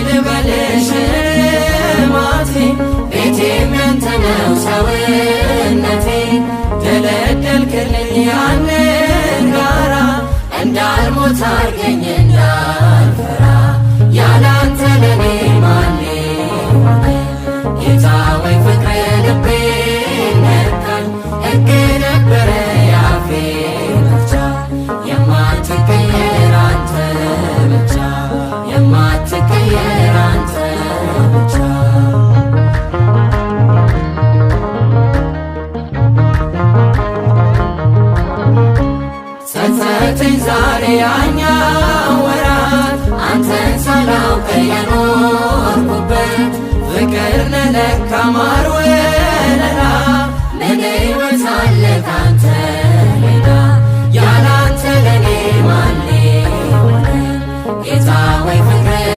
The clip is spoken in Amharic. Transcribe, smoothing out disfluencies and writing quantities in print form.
ልበልሽ ማቴ፣ ቤቴም ያንተ ነው ሰውነቴ። ደለደልክልኝ ያንን ጋራ፣ እንዳልሞት አርገኝ እንዳልፈራ። ያላንተ ለኔ ማን ሆነ? ጌታ ወይ ፍቅር ልቤን ነካኝ፣ ሕግ ነበረ ያፌ መፍቻ። የማትቀየር አንተ ብቻ፣ የማትቀየር አንተ ብቻ። ጸጸተኝ ዛሬ ያኛው ወራት፣ አንተን ሳላውቅ የኖርኩበት። ፍቅር ነህ ለካ ማር ወለላ።